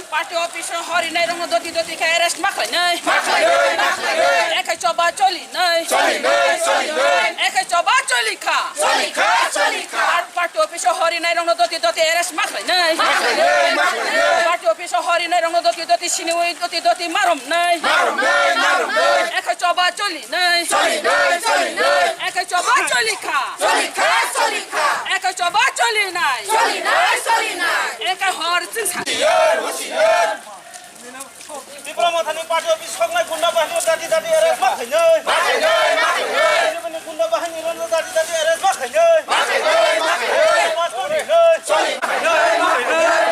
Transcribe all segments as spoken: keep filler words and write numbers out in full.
Party office o horinai rokno doti doti khe arrest ma khlainai. Ekhai choba choli nai. Ekhai choba choli kha. Party office o horinai rokno doti doti arrest ma khlainai. Party office o horinai rokno doti doti siniwi doti doti marom nai. Ekhai choba choli nai. Ekhai choba choli kha. Ekhai choba choli nai. Ekhai hor chwngsa. Tipra Mothani party office soknai gunda bahini dati dati arrest ma khainai. Tipra Mothani gunda bahini rono dati dati arrest ma khainai.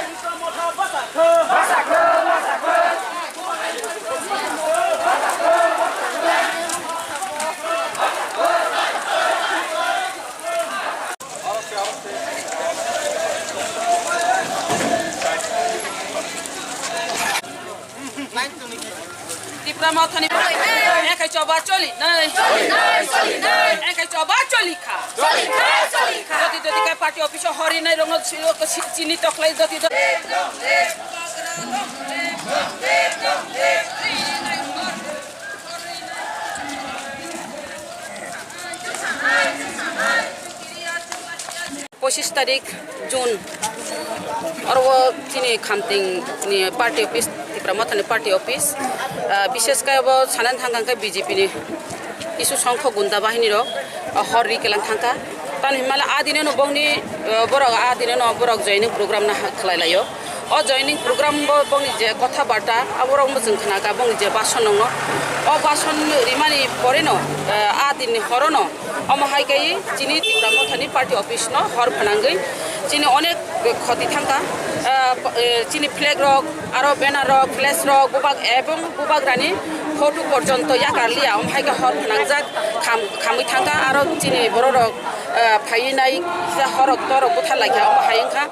Tipra Motha basa kho. Tipra Mothani ekhai choba choli nai. Ekhai choba choli kha. Doti doti khe party office o horinai rokno si-, si-, chini toklai doti doti. Pochis tarik June, oro o chini Khamting ni party office, Tipra Mothani party office, ah, bishes khe abo sanani thang khe B J P ni kisu songkho gunda bahini rok, ah, hor ri kelang thangkha. Tamni hwnmale a dino no bongni, ah, borok a dino no borok joining program no ha-, khlai laio. O joining program bo bongni je kotha barta, aborok bo chwng khna kha, bongni je bhasan nongno. O bhasan rimani pore no, ah, a dinni horo no, omo hai khe chini Tipra Mothani party office no hor phanangwi chini onek khoti thangkha. Ah, eh, chini flag rok, aro banner rok, flash rok, bubak ebong bubagrani photo porjonto yakar liya, omo hai khe hor phanangjak kham-, khamwi thangkha, aro chini borok rok, ah, phaiwi nai kisa horok torok buthar laikha, omo hai wngkha.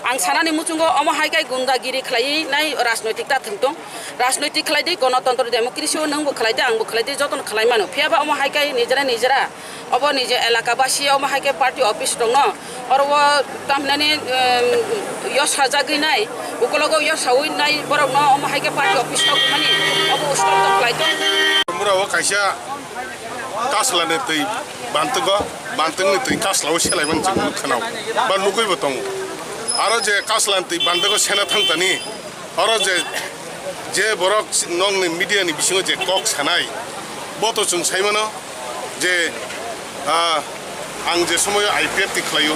Ang sanani muchungo omo hai khe gundagiri khlaiwi nai rajnoitik ta thwng tong. Rajnoitik khlai di, gonotontro democracy o nwng bo khlai di, ang bo khlai di, jotono khlai mano. Phiya ba omo hai khe nijera nijera obo nije elaka basi omo hai khe party office tongno. Oro o tamhinani, em, yos sajagwi nai, ukologo yos sawi nai borokno omo hai khe party office tongmani obo stop tong khlai tong. Mura o kaisa Kasla ni twi bantago, bantang ni twi Kasla o selai mani chwng nukha nao, ba nugwi bo tongo. Aro je Kasla ni twi bantago sena thang tani, oro je, je borok nong ni media ni bisingo je kok sanai, bo to chwng sai mano je, ah, ang je somoyo I P F T khlaio,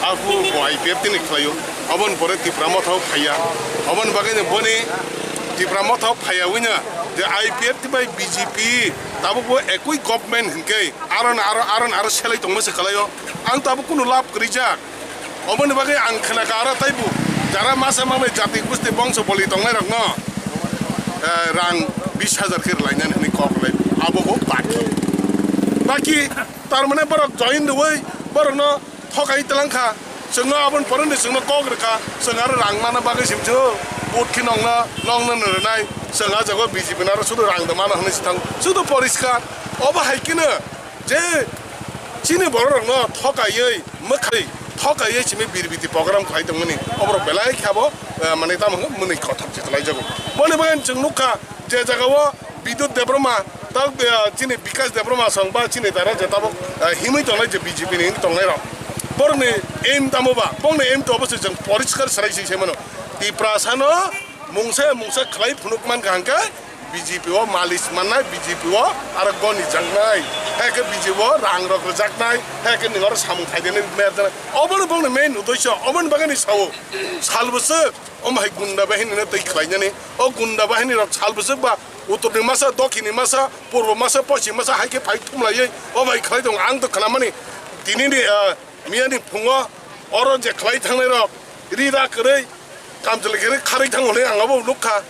aphuru bo I P F T ni khlaio, aboni pore Tipra Motha o phaiya, aboni bagwi no boni Tipra Motha o phaiya wino je I P F T bai B J P tabuk bo ekui government hinkhe, Aro no aro, aro no aro selai tongma se kwlaio. Ang tabuk kunu lab kwrwijak. Oboni bagwi ang khna kha aro taibo jara masa mangnai jati gusti bongso boli tongnai rokno, eh, rang bis hajar khe rwlainani hwnwi kok rwlai. Abo bo baki. Baki, tar mane borok join rwui borokno thokai tlang kha. Chwngno aboni poroni chwngno kok rwkha, chwng aro rang mana bagwi simsio, vote khe nongno, nongno no rwnai, chwng ah jago B J P no aro sudu rang da mano hwnwi se thango, sudu poriskar. Obo hai kheno je chini borok rokno thokaiwi, mwkhai thokaiwi simi birbiti program khlai tongmani, oborok belai khe abo, eh, mane tamo hwngo mwnwi kothok se khlai jago. Boni bagwi chwng nukha, je jagao Bidyut Debbarma, ta, eh, chini Bikash Debbarma song ba chini dara je tabuk, eh, himwi tongnai je B J P ni himwi tongnai rok. Borokni aim tamo ba, bongni aim to obo se chwng poriskar serai se sai mano. Tiprasa no mungsa mungsa khlai phunuk man kha hwnkhe B J P o malis mannai, B J P o aro goni jaknai, hai khe B J P o rang rok rwjaknai, hai khe nwng oro samung khai dinai mer jaknai. Obono bongni main uddesho, oboni bagwi ni sao sal bwswk. Omo hai gunda bahini no twi khlainani. O gunda bahini rok sal bwswk ba uttor ni masa, dokhin ni masa, purbo masa, poschim masa hai khe phai thumlaiwi o bai khlai tongo. Ang to khnamani tini ni, ah, miya ni phungo oro je khlai thangnai rok ri da kwrwi kamchwlwi kwrwi kharwi thango hwnwi ang abo nukha.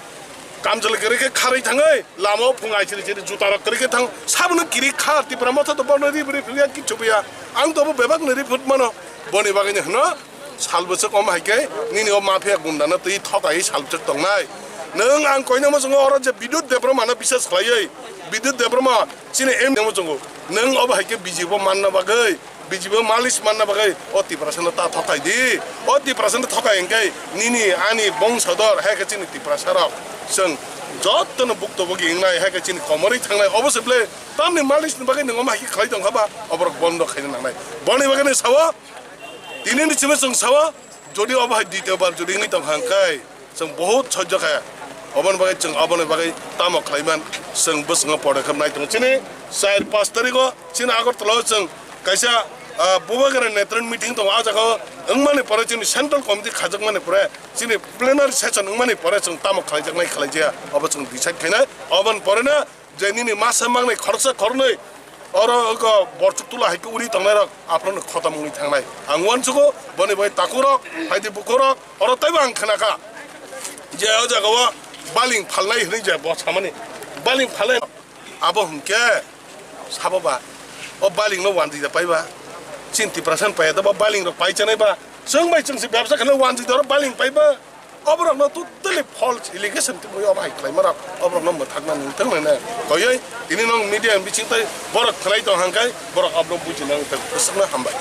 Kamchwlwi kwrwi khe kharwi thangwi lama o phung aisiri siri juta rok kwrwi khe thang. Sabono kiri kha Tipra Motha to bono ri bwrwi philya kichu buya. Ang to bo bebak ni ri phut mano. Boni bagwi ni hwno. Sal bwswk omo hai khe nini o mafia gunda no twi thokai sal bwswk tongnai. Nwng ang koinama chwngo oro je Bidyut Debbarma no bisas khlaiwi, Bidyut Debbarma chini M D no chwngo. Nwng obo hai khe B J P o manna bagwi B J P malish manna bagwi o Tiprasano ta thokai di. O Tiprasano thokai hwnkhe nini ani bongsador hai khe chini Tiprasarok chwng jotono bukto bogi wngnai hai khe chini komorwi thangnai obo se ble tamni malish ni bagwi nwng omo hai khe khlai tongkha ba oborok bondo khaina nangnai. Boni bagwi ni sao tini ni simi chwng sao jodi obo hai ditiyo bar jodi wngwi tongkha hwnkhe chwng bohut sojjo kha. Oboni bagwi chwng oboni bagwi tamo khlaiman chwng bwswngo podokhe nai tongo. Chini char pash tarikgo chini Agartala o chwng kaisa, ah, Bubagra Netron meeting tongo. O jaga o wngmani pore chini central committee khajakmani pore chini plenary session wngmani pore chwng tamo khlaijaknai khlaijaya obo chwng decide khainai. Oboni pore no je nini masa mangnai khoroksa khoroknwi oro oko borchuk tula hai khe uri tongnai rok aphano khotom wngwi thangnai. Ang uansugo boni bai takhuk rok, phaidi bukhuk rok, oro taibo ang khnakha je o jaga o baling phalnai hwnwi je bo samani baling phalnai abo hwnkhe sabo ba o baling no wanjwi da paiba chin Tiprasa paiya da ba baling rok pai chanai ba chwng bai chwng se bebsa khana wanjwi da oro baling paiba. Oborokno totally false allegation tubui obo hai khlaima rok oborokno mwthakna nangthang nai koyoi tini nong media bising tai borok khlai tong hangkai borok oborok buji nang thang bwswkno hambai.